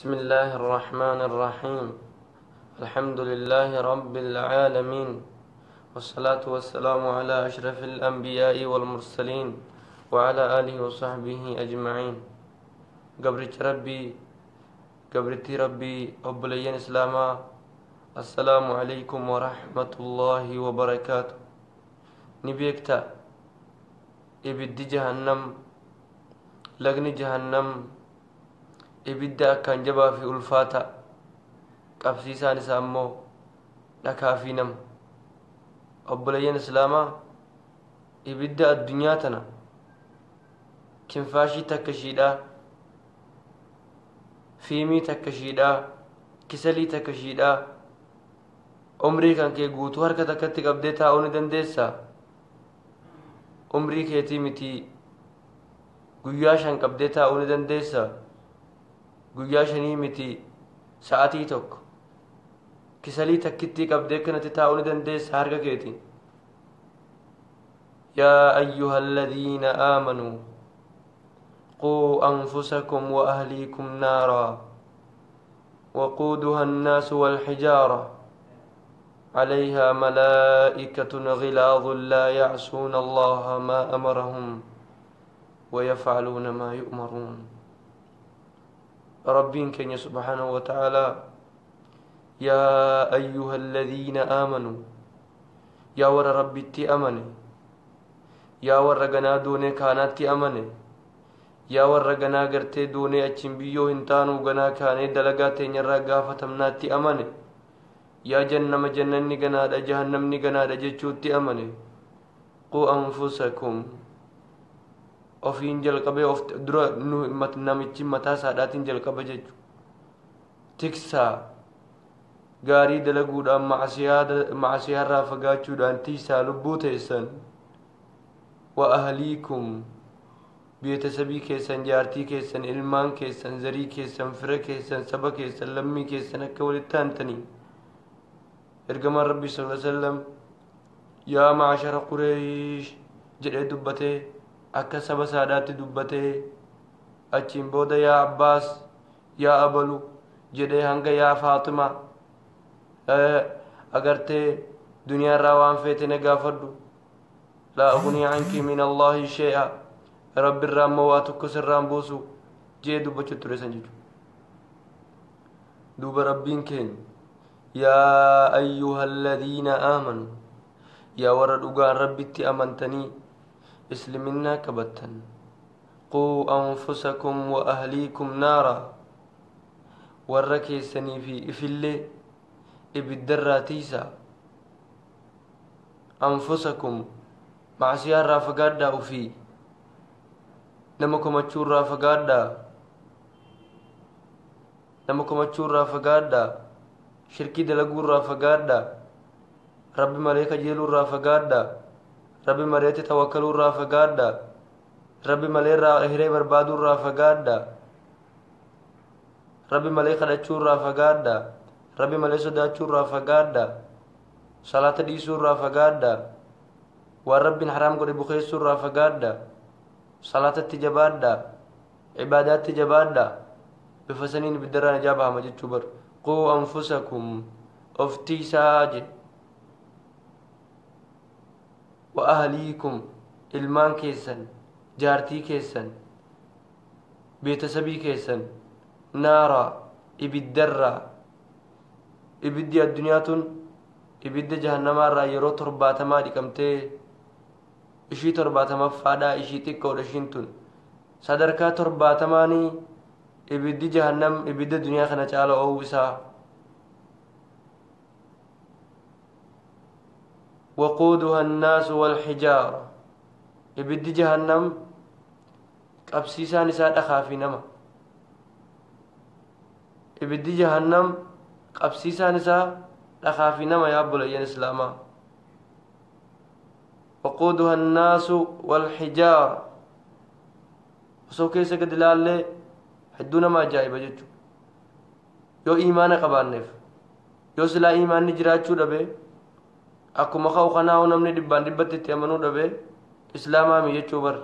بسم الله الرحمن الرحيم. الحمد لله رب العالمين، والصلاة والسلام على أشرف الأنبياء والمرسلين وعلى آله وصحبه أجمعين. قبرت ربي، قبرتي ربي، أبليين إسلاما، السلام عليكم ورحمة الله وبركاته. نبيكتا إبدي جهنم، لغني جهنم، ibidda akkaan jabaa fi ulfaata, qabsiisaan isaa immoo dhakaa fi nama. Obboleeyyan islaamaa, ibidda addunyaa tana kinfaashii takka shiidhaa, fiimii takka shiidhaa, kisalii takka shiidhaa, umrii kan kee guutuu harka takkatti qabdee taa'uu ni dandeessaa? Umrii keetii miti, guyyaa 5 qabdee taa'uu ni dandeessaa? Guyyaa 5 miti, sa'atii 1 kisalii takkittii qabdee kanatti taa'uu ni dandeessa harka keetiin? Yaa ayyuha alladhiina aamanuu quu anfusakum wa ahliikum naaraa waquuduha annaasu walxijaara عليها ملائكة غلاظ لا يعصون الله ما أمرهم ويفعلون ما يؤمرون. ربين كن سبحانه وتعالى يا أيها الذين آمنوا، يا ور ربي أمني، يا ور غنا دوني كانت أمني، يا ور غنا غرتي دوني أچين بيو هنتانو غنا كاني دلغاتي نرى غافتمناتي أمني، يا جنم جنني غنا دا جهنمني غنا دا جچوتي أمني. قو أنفسكم، ofiin jalqabee of dura namichi mataa isaadhaatiin jalqaba jechu. Tiksaa gaarii dalaguudhaan, macasiyaarraa fagaachuudhaan tiisaa lubbuu teessan. Wa ahliikum, beetasabii keessan, jaartii keessan, ilmaan keessan, zarii keessan, fira keessan, saba keessan, lammii keessan akka walitti aantanii. Ergamaan Rabbii sallallahu alaihi wasallam yaa maashara Qureesh jedhee dubbatee, akka saba saadaatti dubbatee, achiin booda yaa Abbaas, yaa Abalu jedhee hanga yaa Faaxima agartee duniyaarraa waan feete na gaafadhu, laa ugnii anki min Allaahi shay'a, rabbirraa ammoo waa tokko sirraan buusu jee dubbachuu ture san jechuudha. Duuba Rabbiin keenya yaa ayyuha alladhiina aamanuu, yaa warra dhugaan Rabbitti amantanii isliminnaa qabattan, quu anfusakum wa ahliikum naara, warra keessanii fi ifillee ibiddarraa tiisaa. Anfusakum, macsiyaarraa fagaadhaa, ufii nama komachuurraa fagaadhaa, nama komachuurraa fagaadhaa, shirkii dalaguurraa fagaadhaa, rabbi malee kajeeluurraa fagaadhaa, rabbi maleetti tawakkaluurraa fagaadhaa, rabbi maleerraa hiree barbaaduurraa fagaadhaa, rabbi malee kadhachuurraa fagaadhaa, rabbi malee sodaachuurraa fagaadhaa, salaata dhiisuurraa fagaadhaa, waan rabbiin haraam godhe bukeessuurraa fagaadhaa, salaatatti jabaadhaa, cibaadaatti jabaadhaa. Bifa saniin ibiddarraa najaa bahama jechuu bar. Quu anfusakum, of tiisaa jedhe, wa ahliikum, ilmaan keessan, jaartii keessan, beetasabii keessan, naaraa, ibiddarraa. Ibiddi addunyaa tun ibidda jahannamaarraa yeroo 70 dhiqamtee ishii 70ffaadhaa, ishii xiqqoodha ishiin tun. Sadarkaa 70nii ibiddi jahannam ibidda duniyaa kana caala oowwu isaa. وقودها الناس والحجارة، ibiddi jahannam qabsiisaan isaa dhakaa fi nama. Ibiddi jahannam qabsiisaan isaa dhakaa fi nama, yaa obboleeyyan islaamaa. وقودها الناس والحجارة, osoo keessa gad ilaallee hedduu nama ajaa'iba jechuudha. Yoo imaana qabaanneef, yoo silaa imaanni jiraachuu dhabe, akkuma ka'u kanaa namni dhibbaan dhibbatti itti amanuu dhabe, islaamaami jechuu bar.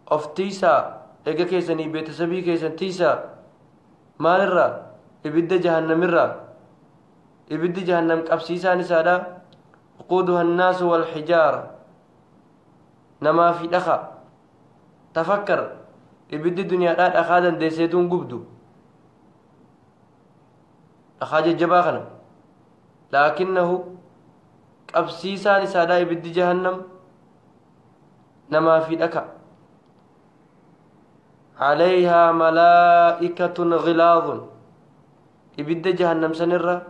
Of tiisaa, eega keessanii beetasabii keessan tiisaa. Maalirraa? Ibidda jahannamirraa. Ibiddi jahannam qabsiisaan isaadha waquuduha annaasu walxijaara, namaa fi dhaka. Tafakkar, ibiddi duniyaadhaa dhakaa dandeesseetuun gubdu, dhakaa jajjabaa kana. Laakinnahu qabsiisaan isaadhaa ibiddi jahannam namaa fi dhaka. Calayhaa malaa'ikatun ghilaadun, ibidda jahannam sanirra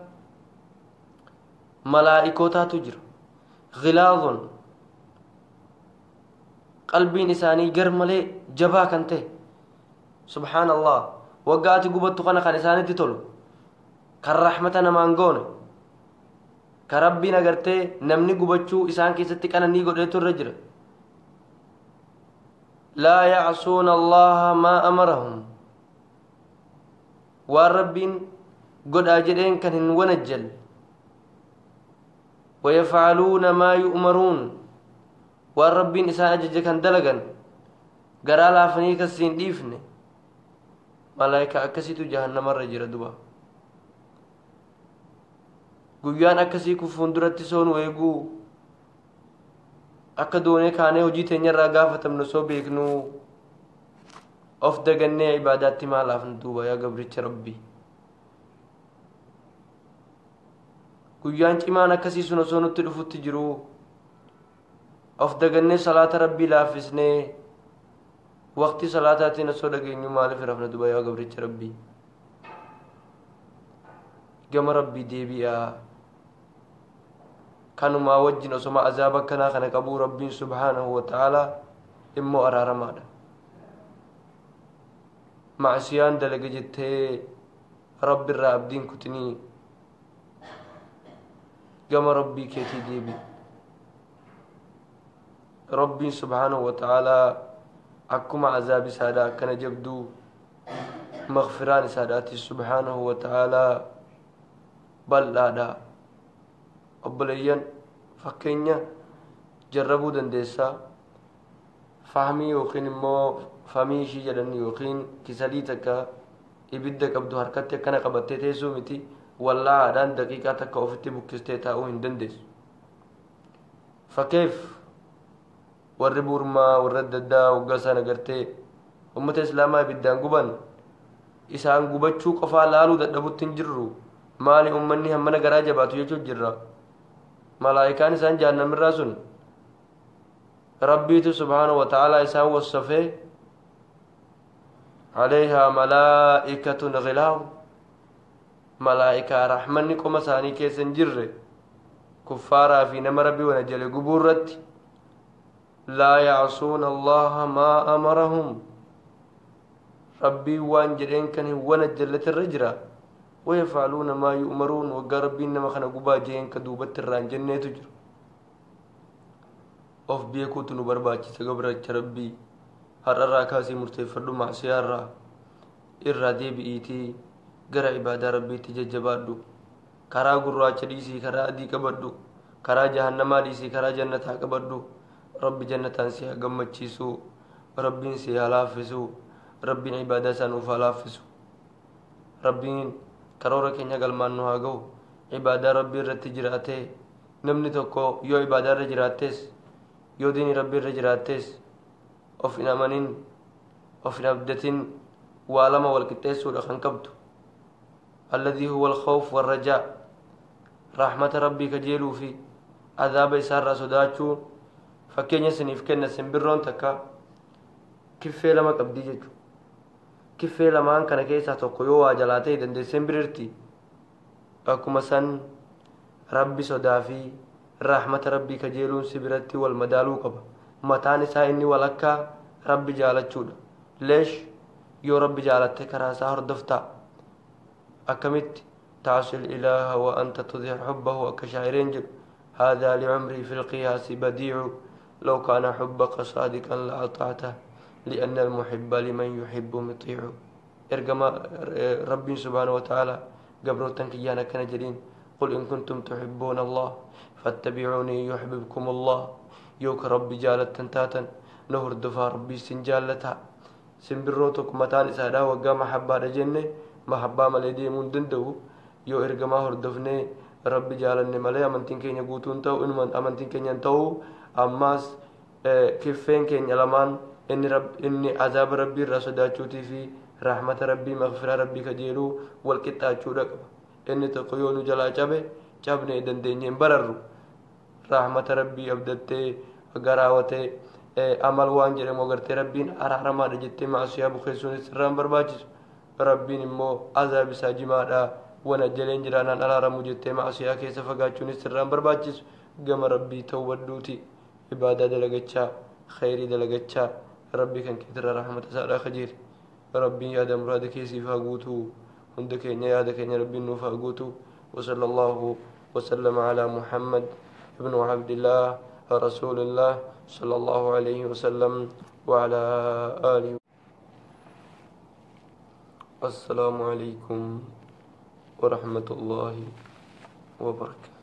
malaa'ikootaatu jira. Ghilaadun, qalbiin isaanii gar malee jabaa kan ta'e. Subhaan Allah, waggaa ati gubattu kana kan isaanitti tolu, kan rahmata namaan goone, ka Rabbiin agartee namni gubachuu isaan keessatti qananii godheetu irra jira. Laa yacsuuna Allaha maa amarahum, waan Rabbiin godhaa jedheen kan hin wanajjal. Wayafcaluuna maa yu'maruun, waan Rabbiin isaan ajaje kan dalagan, garaa laafanii kasiin dhiifne. Malaayika akkasitu jahannamarra jira. Duba guyyaan akkasii kun fuulduratti soonu eeguu, akka doonee kaanee hojii teenyarraa gaafatamnu osoo beeknuu, of dagannee ibaadaatti maa laafna? Duuba yaa gabricha Rabbii, guyyaan cimaan akkasii sun osoo nutti dhufutti jiruu, of dagannee salaata Rabbii laaffisnee, waqtii salaataatiin osoo dhageenyu maaliif rafna? Duba yaa gabricha Rabbii, gama Rabbii deebi'aa. Kanumaa wajjin osoma azaaba akkanaa kana qabuu, Rabbiin subhaanahu wa ta'aalaa immoo araaramaadha. Macsiyaan dalage jettee Rabbi irraa abdiin kutinii, gama Rabbii keetii deebi. Rabbiin subhaanahu wa ta'aalaa akkuma azaab isaadha akkana jabduu, maghfiraan isaadhaati subhaanahu wa ta'aalaa bal'aadha. Obboleeyyan, fakkeenya jarrabuu dandeessaa. Fahmii yookiin immoo famii ishii jedhan yookiin kisalii takka ibidda qabdu harkatti akkana qabattee teessuu miti, wallaa'aadhaan daqiiqaa takka ofitti bukkistee taa'uu hin dandeessu. Fakkeef warri Buurmaa, warri adda addaa, waggaa isaan agartee ummata Islaamaa ibiddaan guban, isaan gubachuu qofaa laaluu dadhabutti hin jirru. Maali ummanni hammana garaa jabaatu jechuu jirra. Malaayikaan isaan jahannamirraa sun Rabbiitu subhaanahu wa ta'aalaa isaan wassafee, calayhaa malaa'ikatun ghilaad, malaa'ikaa rahmanni qoma isaanii keessa hin jirre, kuffaaraa fi nama Rabbi wana jale gubuu irratti. Laa yacsuuna Allaha maa amarahum, Rabbiin waan jedheen kan hin wanajjallate irra jira. Wayafcaluuna maa yu'maruun, waggaa Rabbiin nama kana gubaa jeen ka duubatti irraa hin jenneetu jira. Of beekuutu nu barbaachisa. Gabricha Rabbii, har'arraa kaasii murteeffadhu, macsiyaarraa irraa deebi'iitii gara ibaadaa Rabbiitti jajjabaadhu. Karaa gurraacha dhiisii karaa adii qabadhu. Karaa jahannamaa dhiisii karaa jannataa qabadhu. Rabbi jannataan si haa gammachiisu. Rabbiin si haa laaffisu. Rabbiin ibaadaa isaa nuuf haa laaffisu. Rabbiin karoora keenya galmaan nu haa ga'u. Ibaadaa Rabbii irratti jiraatee namni tokko yoo ibaadaa irra jiraattees, yoo diinii Rabbii irra jiraattees, of hin amanin, of hin abdatin. Waa lama wal qixxeessuudha kan qabdu, alladhii huwa alkhawf warrajaa, rahmata Rabbii kajeeluu fi azaaba isaarraa sodaachuu. Fakkeenya isiniif kenna. Simbirroon takka kiffee lama qabdii jechuudha. Kiffee lamaan kana keessaa tokko yoo waa jalaa ta'e dandeesseen birirti. Akkuma san Rabbi sodaa fi rahmata Rabbii kajeeluun si biratti wal madaaluu qaba. Mataan isaa inni walakkaa Rabbi jaalachuudha. Leesh? Yoo Rabbi jaalatte karaa isaa hordoftaa. Akkamitti ta'sil ilaaha wa anta tudhir hubbahu, akka shaa'ireen jedhu, هذا لعمري في القياس بديع، لو كان حبك صادقا لأطعته، لأن المحب لمن يحب مطيع. Ergama Rabbiin subhaanahu wa ta'ala gabrootan kiyyaan akkana jedhiin: قل إن كنتم تحبون الله فاتبعوني يحببكم الله. Yoo ka Rabbi jaalattan taatan na hordofaa, Rabbii sin jaallataa. Simbirroo tokko mataan isaadhaa waggaa mahabbaadha jenne Mahabbaa malee deemuu hin danda'u. Yoo ergamaa hordofnee Rabbi jaalanne malee amantiin keenya guutuu hin ta'u, inuma amantiin keenya hin ta'u. Ammaas kiffeen keenya lamaan inni inni azaaba Rabbii irraa sodaachuutii fi rahmata Rabbii, maghfiraa Rabbii kajeeluu wal qixxaachuudha qaba. Inni tokko yoo nu jalaa cabe, cabnee dandeenyee hin bararru. Rahmata Rabbii abdattee garaawatee amal waan jedhamu agartee Rabbiin araaramaadha jettee maasiyaa bukeessuunis irraa hin barbaachisu. Rabbiin immoo azaab isaa jimaadha, wana jaleen jiraanaan araaramu jettee maasiyaa keessa fagaachuunis irraa hin barbaachisu. Gama Rabbii tawbadhuuti ibaadaa dalagachaa, khayrii dalagachaa, Rabbii kan keetirraa rahmata isaadhaa kajeeli. Rabbiin yaada muraada keessiif haa guutuu. Hunda keenya yaada keenya Rabbiin nuuf haa guutuu. وصلى الله وسلم على محمد ابن عبد الله رسول الله صلى الله عليه وسلم وعلى آله. السلام عليكم ورحمة الله وبركاته.